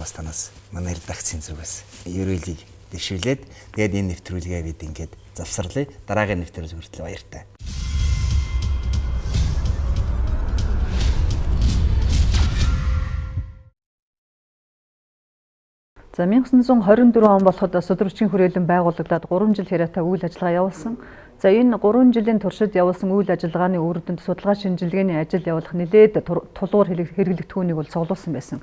Бас танаас манай редакцийн зүгээс ерөөлийг дэвшүүлээд тэгээд энэ нэвтрүүлгээ бид ингээд завсарлая. Дараагийн нэвтрүүлэг хүртэл баяртай. За 1924 он болоход Сударвчгийн хүрээлэн байгуулагдаад 3 жил хэрээтэй үйл ажиллагаа явуулсан. За энэ 3 жилийн туршид явуулсан үйл ажиллагааны үр дүнд судалгаа шинжилгээний ажил явуулах нэлээд тулгуур хэрэглэгдэхүүнийг бол цуглуулсан байсан.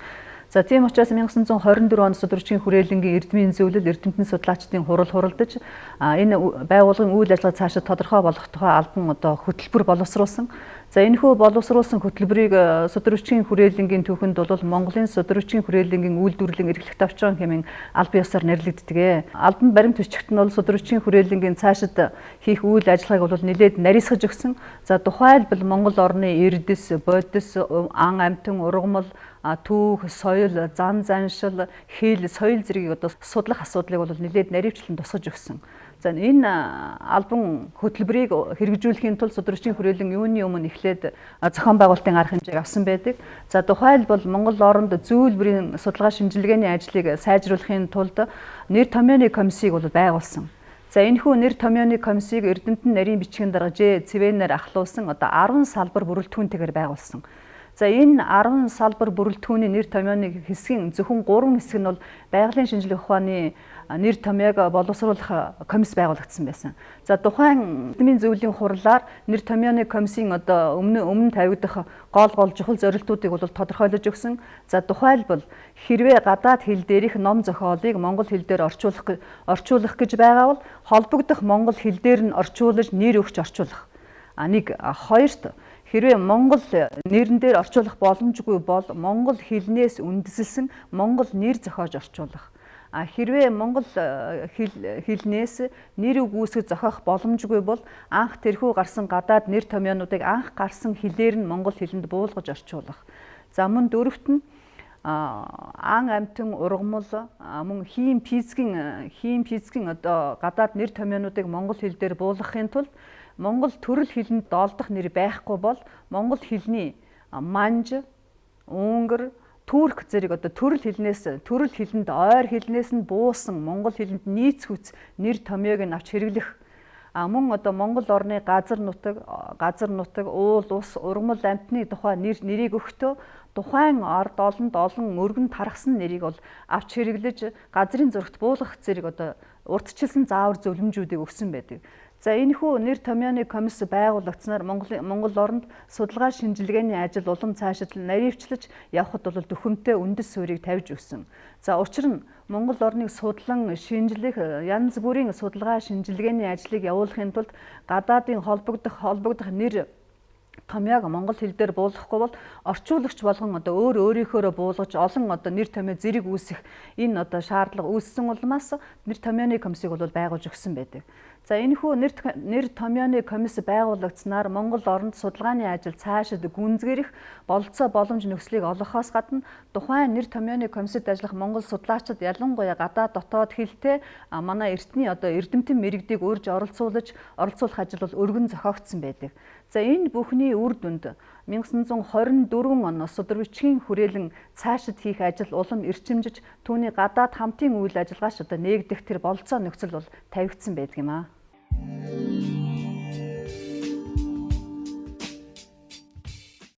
За тийм учраас 1924 онд Сударвчгийн хүрээлэнгийн эрдмийн зөвлөл эрдэмтэн судлаачдын хурал хуралдаж энэ байгууллагын үйл ажиллагаа цаашид тодорхой болох тухай албан одоо хөтөлбөр боловсруулсан. За энэхүү боловсруулсан хөтөлбөрийг Сударвчгийн хүрээлэнгийн түүхэнд бол Монголын Сударвчгийн хүрээлэнгийн үйлдвэрлэлийн эрхлэх товчхон хэмээн албан ёсоор нэрлэгддэг. Албан баримт бичигт нь бол Сударвчгийн хүрээлэнгийн цаашид хийх үйл ажиллагааг бол нэлээд нарийсгаж өгсөн. За тухайлбал Монгол орны эрдэс, бодис, ан амьтан, ургамал, түүх, соёл, зан заншил, хэл, соёл зэргийг одоо судлах асуудлыг бол нэлээд наривчлан тусгаж өгсөн. За энэ албан хөтөлбөрийг хэрэгжүүлэхийн тулд Сударвчгийн хүрээлэн юуны өмнө эхлээд зохион байгуулалтын арга хэмжээг авсан байдаг. За тухайлбал Монгол оронд зүйл бүрийн судалгаа шинжилгээний ажлыг сайжруулахын тулд нэр томьёоны комиссийг бол байгуулсан. За энэхүү нэр томьёоны комиссийг эрдэмтэн нарийн бичгийн дарга Ж. Цэвэнээр ахлуулсан одоо 10 салбар бүрэлдэхүүнтэйгээр байгуулсан. За энэ 10 салбар бүрэлдэхүүний нэр томьёоны хэсгийн зөвхөн 3 хэсэг нь бол байгалийн шинжлэх ухааны нэр томьёог боловсруулах комисс байгуулагдсан байсан. За тухайн эрдмийн зөвлөлийн хурлаар нэр томьёоны комиссийн одоо өмнө тавигдах гол чухал зорилтуудыг бол тодорхойлож өгсөн. За тухайлбал хэрвээ гадаад хэл дээрх ном зохиолыг монгол хэл дээр орчуулах гэж байгаа бол холбогдох монгол хэл дээр нь орчуулж нэр өгч орчуулах. А нэг хоёрт хэрвээ монгол нэрэн дээр орчуулах боломжгүй бол монгол хэлнээс үндэслэсэн монгол нэр зохиож орчуулах. А хэрвээ монгол хэлнээс нэр үг үүсгэж зохиох боломжгүй бол анх тэрхүү гарсан гадаад нэр томьёонуудыг анх гарсан хэлээр нь монгол хэлэнд буулгаж орчуулах. За мөн дөрөвт нь ан амьтан ургамал мөн хийм физикийн одоо гадаад нэр томьёонуудыг монгол хэл дээр буулгахын тулд монгол төрөл хэлэнд доолдох нэр байхгүй бол монгол хэлний манж, өнгөр, турк зэрэг одоо төрөл хэлнээс төрөл хэлэнд ойр хэлнээс нь буусан монгол хэлэнд нийцхүүц нэр томьёог нь авч хэрэглэх. А мөн одоо Монгол орны газар нутаг, уул, ус, ургамал амьтны тухай нэрийг өгтөө тухайн ард олонд олон өргөн тархсан нэрийг бол авч хэрэглэж газрын зурагт буулгах зэрэг одоо урдчилсан заавар зөвлөмжүүдийг өгсөн байдаг. За энэхүү нэр томьёоны комисс байгуулагдсанаар Монгол оронд судалгаа шинжилгээний ажил улам цаашид наривчлаж явхад бол дөхөмтэй үндэс суурийг тавьж өгсөн. За учир нь Монгол орныг судлан шинжлэх янз бүрийн судалгаа шинжилгээний ажлыг явуулахын тулд гадаадын холбогдох нэр томьёог монгол хэл дээр буулгахгүй бол орчуулагч болгон одоо өөрийнхөөрөө буулгаж олон одоо нэр томьёо зэрэг үүсэх энэ одоо шаардлага үүссэн улмаас нэр томьёоны комиссийг бол байгуулж өгсөн байдаг. За энэхүү нэр томьёоны комисс байгуулагдсанаар Монгол оронд судалгааны ажил цаашид гүнзгийрэх бололцоо боломж нөхцөлийг олгохоос гадна тухайн нэр томьёоны комиссад ажиллах монгол судлаачид ялангуяа гадаад дотоод хэлтэй манай эртний одоо эрдэмтэн мэргэдийг урьж оролцуулах ажил бол өргөн зохиогдсон байдаг. За энэ бүхний үр дүнд 1924 он Сударвчгийн хүрээлэн цаашид хийх ажил улам эрчимжиж түүний гадаад хамтын үйл ажиллагаач одоо нээгдэх тэр бололцоо нөхцөл бол тавигдсан байдаг юм аа.